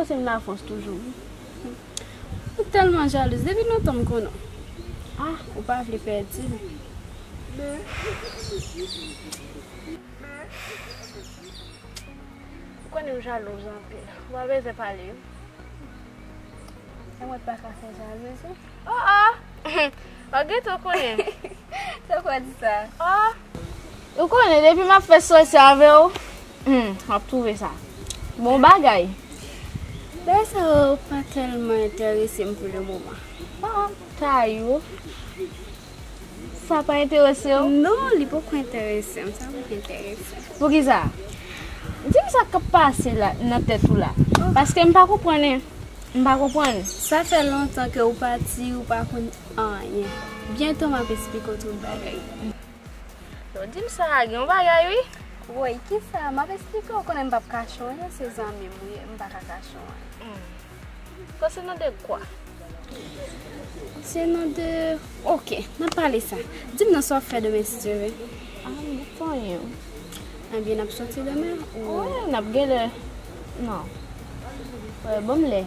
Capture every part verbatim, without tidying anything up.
Se m Lafrans toujou, wi. Ou tèlman jalouz. Depi lontan m konnen w. Ah, ou pa vle pèdi l. Ou konnen m jalouz anpil. Ou pa bezwen pale, wi. E mwen pa ka fè jalouzi. Oh, oh! Ou gentan konnen. Sa w kwè di sa? Oh! Ou konnen, depi m ap fè sòsye avè w, hmm, m ap twouve sa. Bon bagay. Bagay sa yo pa tèlman enterese m pou le moman. Ah, Tayou. Sa pa enterese w? Non, li poko enterese m. Sa poko enterese m. Poukisa? Di m sa k ap pase la, nan tèt ou la. Paske m pa konprann, en. M pa konprann. Sa fè lontan ke ou pati, ou pa konn anyen. Byento m ap esplike w tout bagay. Non, di m sa, gen yon bagay, wi. Woy, kisa? M ap esplike w, ou konnen m p ap kache w anyen, se zanmi m, wi, m pa ka kache w anyen. Hmm. Konsènan de kwa? Konsènan de, oke, n ap pale sa. Di m non sa w ap fè demen, si Dye vle. Ah, m p ap fè anyen. Ebyen, n ap soti demen, ou? Wi, n ap gen lè. Non. Wi, ban m lè.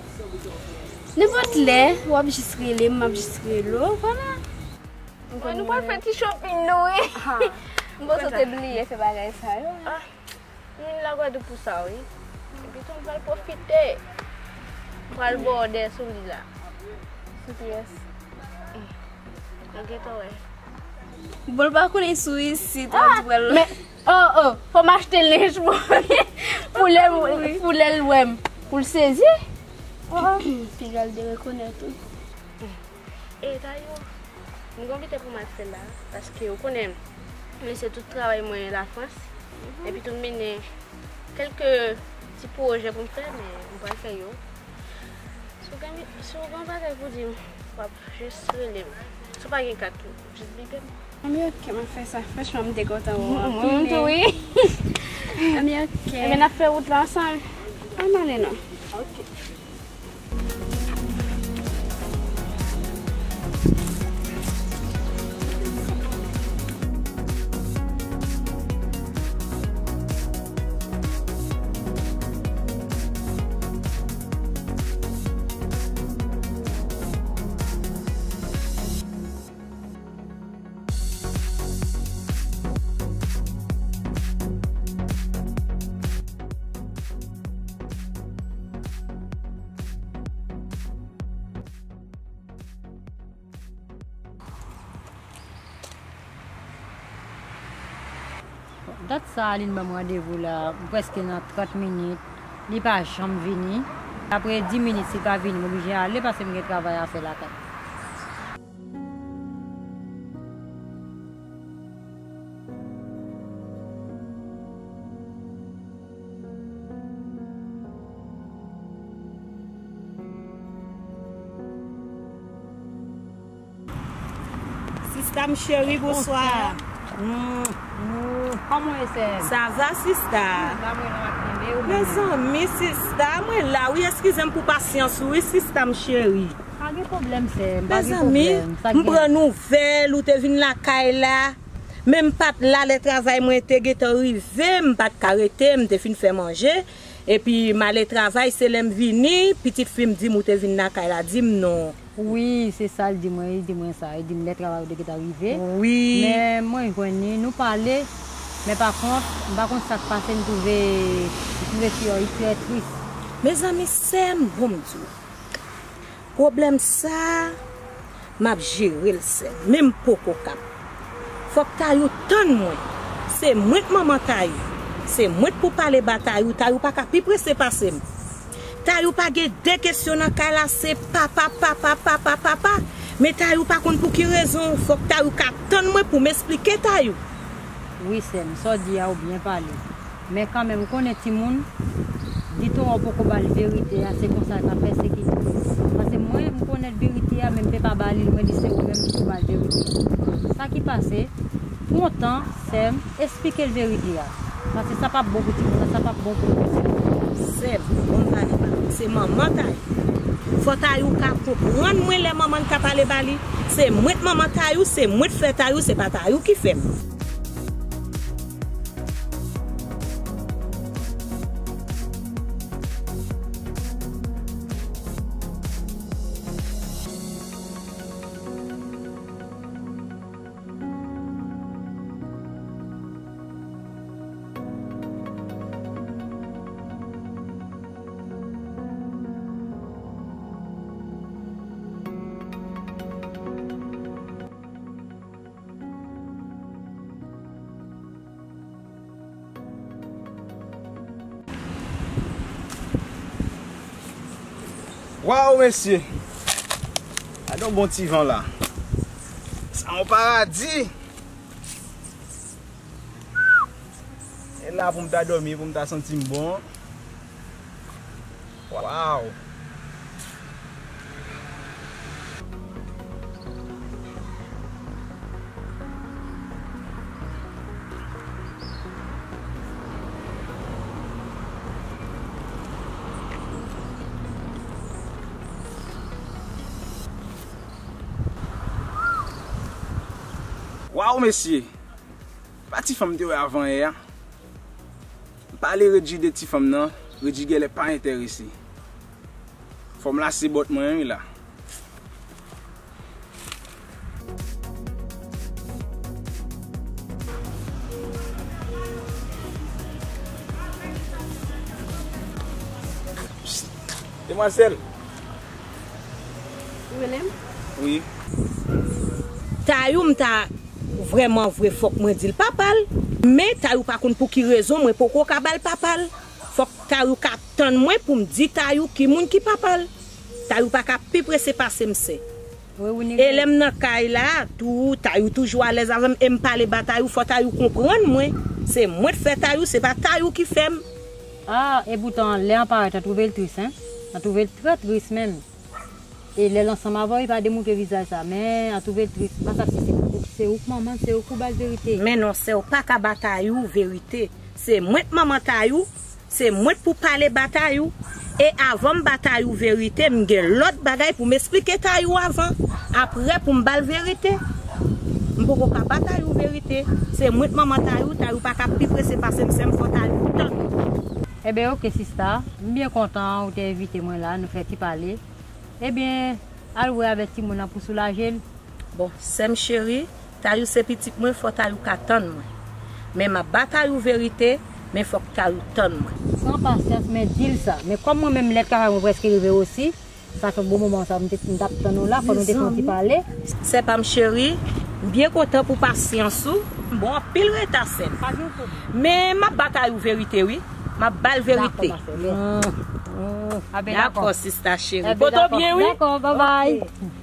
Nenpòt lè, w ap jis rele m, m ap jis rele w, vwala. Mwen, nou pral fè ti shopping nou, wi. Ha. M panse w te bliye fè bagay sa yo. Ah, m vin Lagwadloup pou sa, wi. Epi tou, m pral pwofite. M pral bòdè sou li la. Sou kiyès? Ou gentan wè. Bon, l pa konnen sou isit, w ap di pral. Men, oh, oh, fò m achte lenj pou, pou lè, pou lè l wè m. Pou l sezi. Oh, oh. Piga l derekonèt ou. E dayè, m gen yon lite pou m al fè la, paske ou konnen, m lese tout travay mwen Lafrans, epi tou m mennen kèlke ti pwojè pou m fè, men m pral fè yo. Si w gen, si w gen yon bagay pou di m, w ap jis rele m. Si w pa gen kat tou, jis bipe m. Anben, oke, m ap fè sa. Franchman, m te kontan wè w anpil. Mwen tou, wi. Anben, oke. Ebyen, n ap fè wout la ansanm. Ann ale non. Oke. Dat sa, Aline ban m randevou la, m prèske nan trant minit, li pa janm vini. Apre dis minit, si l pa vini, m oblije ale paske m gen travay a fè lakay. Sista m cheri, bonswa. Kòman w ye, sè m? Sa va, sista? Mezanmi, sista, mwen la, wi, eskize m pou pasyans ou, wi, sista m cheri. Pa gen pwoblèm, sè m, pa gen pwoblèm. Mezanmi, m pran nouvèl ou te vin lakay la. Men m pa t la lè travay mwen te gentan rive, m pa t ka rete, m te fin fè manje. Epi m ale travay, se lè m vini, pitit fi m di m ou te vin lakay la, di m non. Wi, se sa l di mwen, li di mwen sa, li di m lè travay ou te gentan rive. Wi. Men mwen jwenn li, nou pale, men pa kont, m pa konn sa k pase, m twouve, m twouve fi an, li trè tris. Mezanmi, sè m, bon m di w. Pwoblèm sa a, m ap jere l, sè m, men m poko kab. Fòk Tayou tann mwen. Se mwen k manman Tayou. Se mwen k pou pale ba Tayou. Tayou pa ka pi prese pase m. Tayou pa gen de kesyon nan kay la, se papa, papa, papa, papa. Men Tayou pa konn pou ki rezon. Fòk Tayou ka tann mwen pou m esplike Tayou. Wi, sè m, sa w di a, ou byen pale. Men kanmenm, ou konnen timoun, di tou w poko ba l verite a, se konsa l ka pèsekite w. Paske mwen, m konnen verite a, men m te pa ba li l, mwen di se ou menm ki pou ba l verite a. Sa ki pase, pran tan, sè m, esplike l verite a. Paske sa p ap bon pou timoun nan, sa p ap bon pou l. Sè m, bon, m pale ba ou, se manman Tayou. Fò Tayou ka konprann mwen lè manman l ka pale ba li. Se mwen k manman Tayou, se mwen k fè Tayou, se pa Tayou ki fè m. Waw, mesye! Gade yon bon ti van la. Sa yon paradi! E la pou m ta dòmi, pou m ta santi m bon. Waw! Waw, mesye! Pa ti fanm m te wè avan yè a. M pale Redji de ti fanm nan, Redji gèlè pa enterese. Fò m lase bòt mwen wi la. Demwazèl. Ou rele m? Wi. Tayou m ta vrèman vre fòk mwen di l papa l. Men Tayou pa konn pou ki rezon mwen poko ka ba l papa l. Fòk Tayou ka tann mwen pou m di Tayou ki moun ki papa l. Tayou pa ka pi prese pase m sè. E lè m nan kay la, tou, Tayou toujou alèz avè m e m pale ba Tayou, fò Tayou konprann mwen. Se mwen k fè Tayou, se pa Tayou ki fè m. Ah, e poutan, lè an parèt, an twouve l tris, en. An twouve l trè tris menm. E lè l ansanm avè w, li pa demouke vizaj sa. Men, an twouve l tris. M pa sav si se, se ou k manman l, se ou k pou ba l verite. Men non, sè, ou pa ka ba Tayou verite. Se mwen k manman Tayou, se mwen k pou pale ba Tayou. E avan m ba Tayou verite, m gen lòt bagay pou m esplike Tayou avan. Aprè pou m ba l verite. M poko ka ba Tayou verite. Se mwen k manman Tayou, Tayou pa ka pi prese pase m, sè m, fò Tayou tann. Enben, oke, sista. M byen kontan ou te envite mwen la, nou fè ti pale. Ebyen, al wè avèk timoun nan pou soulaje l. Bon, sè m cheri, Tayou se pitit mwen, fò Tayou ka tann mwen. Men m ap ba Tayou verite, men fòk Tayou tann mwen. Pran pasyans, men di l sa. Men kòm mwen menm lèt travay mwen prèske rive osi, sa fè bon moman sa, m te, m t ap tann ou la, fò nou te fè yon ti pale. Sè pa m cheri, m byen kontan pou pasyans ou. M ba w anpil reta, sè m. Pa gen pwoblèm. Men m ap ba Tayou verite, wi. M ap ba l verite. Dakò, ma sè, men. Mm, mm. A ben, dakò. Dakò, sista cheri. Pote w byen, wi. Dakò, bye bye. Ok.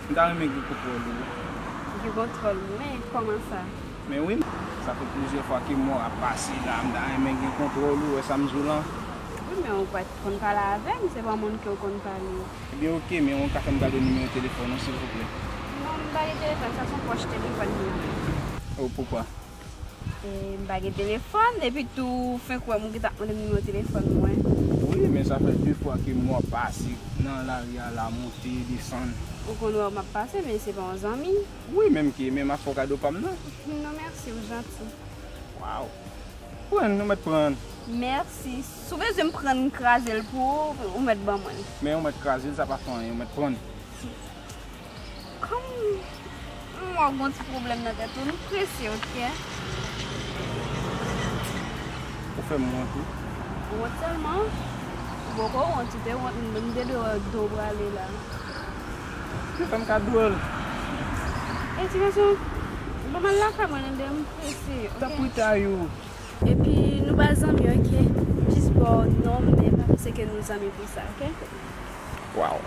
M ta renmen gen kontwòl ou. Gen kontwòl ou? Men kòman sa? Men wi, sa fè plizyè fwa ke mwa ap pase la, m ta renmen gen kontwòl ou, wè sa m di w lan. Wi, men ou pa t konn pale avè m, se pa moun ke w konn pale. Ebyen, oke, men ou ka fè m gade nimewo telefòn ou, silvouplè? Non, m pa gen telefòn, sa se yon pòch telefòn mwen. Oh, poukwa? E, m pa gen telefòn, epi tou, ou fenk wè m, ou gentan ap mande m nimewo telefòn mwen. Wi, men sa fè de fwa ke m ap pase nan lari a la, monte, desann. Ou konn wè m ap pase, men se pa yon zanmi. Wi, menm ke, men m ap fè w kado pa m nan. Non, mèsi, ou janti. Waw. Pran, nou mèt pran. Mèsi. Si w bezwen m pran, m kraze l pou ou, ou mèt ban mwen l. Men ou mèt kraze l, sa pa fè anyen, ou mèt pran. Kòm m wè w gen yon ti pwoblèm nan tèt ou, m prese, oke? Ou fè m wont, wi. Wont sèlman? Ou poko wont, ou te wont, m te dwe wè w prale la. Ou fè m ka dwòl. E ti gason, ban m al lakay mwen, tande, m prese, oke? Tanpri, Tayou. Epi nou pa zanmi, oke? Jis ba w non m, men pa panse ke nou zanmi pou sa, oke? Waw.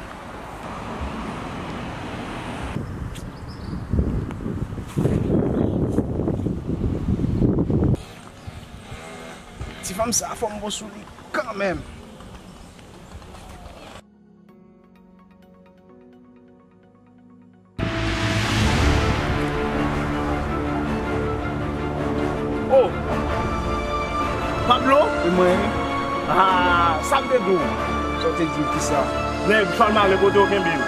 Ti fanm sa, fò m bon sou li kanmenm. Oh! Pablo? E mwen, wi. Ah, sa m te di w? Sa w te di w, kisa? Nèg, Falmalen, kote w kenbe l?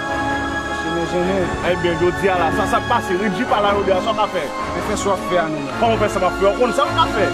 Jennen, jennen. Ebyen, jodi a la, sa, sa k pase? Redji pa la jodi a, sa w ka fè? Men fè sa w ap fè a, non, non. Kòman fè sa m ap fè? Ou konn sa m ka fè?